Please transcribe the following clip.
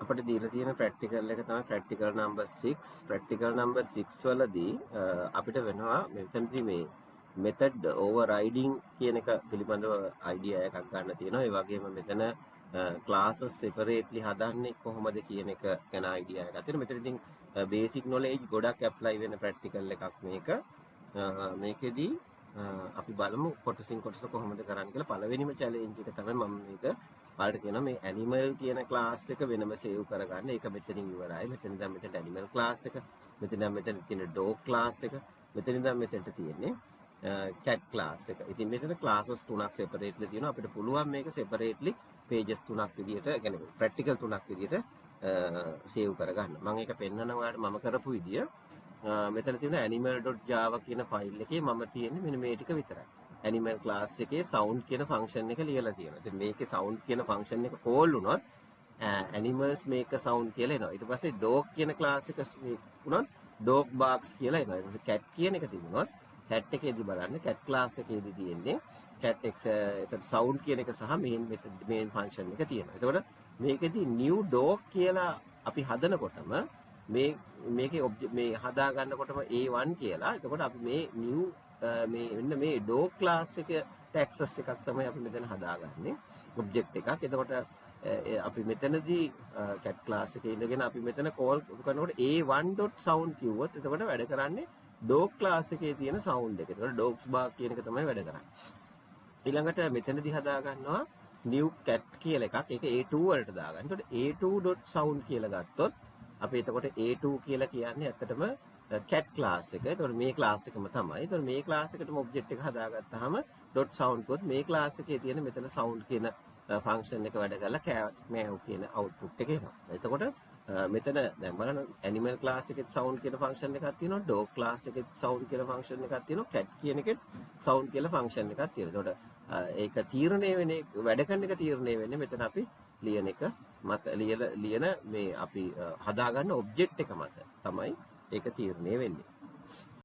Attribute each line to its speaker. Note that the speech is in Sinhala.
Speaker 1: අපිට දීලා තියෙන ප්‍රැක්ටිකල් එක තමයි ප්‍රැක්ටිකල් නම්බර් 6. ප්‍රැක්ටිකල් නම්බර් 6 වලදී අපිට වෙනවා මෙතනදී මේ මෙතඩ් ඕවර්රයිඩින් කියන එක පිළිබඳව අයිඩියා එකක් ගන්න තියෙනවා. ඒ වගේම මෙතන ක්ලාසස් සෙපරේට්ලි හදන්නේ කොහොමද කියන එක ගැන අයිඩියා එකක් තියෙනවා. මෙතන ඉතින් බේසික් නොලෙජ් ගොඩක් ඇප්ලයි වෙන ප්‍රැක්ටිකල් එකක් මේක. මේකෙදී අපි බලමු කොටසින් කොටස කොහොමද කරන්න කියලා. පළවෙනිම චැලෙන්ජ් එක තමයි මම මේක ඔයාලට කියනවා මේ ඇනිමල් කියන ක්ලාස් එක වෙනම සේව් කරගන්න. ඒක මෙතනින් ඉවරයි. මෙතන ඉඳන් මෙතනට ඇනිමල් ක්ලාස් එක, මෙතන ඉඳන් මෙතන තියෙන ඩොග් ක්ලාස් එක, මෙතන ඉඳන් මෙතනට තියෙන්නේ කැට් ක්ලාස් එක. ඉතින් මෙතන ක්ලාසස් තුනක් සෙපරේට්ලි තියෙනවා. අපිට පුළුවන් මේක සෙපරේට්ලි පේජස් තුනක් විදියට, ඒ කියන්නේ ප්‍රැක්ටිකල් තුනක් විදියට සේව් කරගන්න. මම ඒක පෙන්නනවා ඔයාලට මම කරපු විදිය. මෙතන තියෙන animal.java කියන ෆයිල් එකේ මම තියෙන්නේ මෙන්න මේ ටික විතරයි. Animal class එකේ sound කියන ෆන්ක්ෂන් එක ලියලා තියෙනවා. ඉතින් මේකේ sound කියන ෆන්ක්ෂන් එක කෝල් වුණොත් animals make a sound කියලා එනවා. ඊට පස්සේ dog කියන ක්ලාස් එක වුණොත් dog barks කියලා එනවා. ඊට පස්සේ cat කියන එක තිබුණොත් cat එකේදී බලන්න cat class එකේදී තියෙන්නේ cat එක, එතකොට sound කියන එක සහ main method, main function එක තියෙනවා. එතකොට මේකෙදී new dog කියලා අපි හදනකොටම මේ මේකේ ඔබ්ජෙක්ට් මේ හදා ගන්නකොටම A1 කියලා. එතකොට අපි මේ new මේ මෙන්න මේ dog class එකට ඇක්සස් එකක් තමයි අපි මෙතන හදාගන්නේ, ඔබ්ජෙක්ට් එකක්. එතකොට අපි මෙතනදී cat class එකේ ඉඳගෙන අපි මෙතන කෝල් කරනකොට a1.sound කිව්වොත් එතකොට වැඩ කරන්නේ dog class එකේ තියෙන sound එක. එතකොට dogs bark කියන එක තමයි වැඩ කරන්නේ. ඊළඟට මෙතනදී හදා ගන්නවා new cat කියලා එකක්. ඒක a2 වලට දාගන්න. එතකොට a2.sound කියලා ගත්තොත් අපි එතකොට a2 කියලා කියන්නේ ඇත්තටම cat class එක. එතකොට මේ class එකම තමයි. එතකොට මේ class එකටම object එක හදාගත්තාම dot sound කිව්වොත් මේ class එකේ තියෙන මෙතන sound කියන ෆන්ක්ෂන් එක වැඩ කරලා කෑ මෑව් කියන අවුට්පුට් එක එනවා. එතකොට මෙතන දැන් බලන්න ඇනිමල් ක්ලාස් එකෙත් සවුන්ඩ් කියන ෆන්ක්ෂන් එකක් තියෙනවා, ඩොග් ක්ලාස් එකෙත් සවුන්ඩ් කියන ෆන්ක්ෂන් එකක් තියෙනවා, කැට් කියන එකෙත් සවුන්ඩ් කියලා ෆන්ක්ෂන් එකක් තියෙනවා. එතකොට ඒක තීරණය වෙන වැඩ කරන එක තීරණය වෙන්නේ මෙතන අපි ලියන එක මත, ලියන ලියන මේ අපි හදාගන්න ඔබ්ජෙක්ට් එක මත තමයි ඒක තීරණය වෙන්නේ.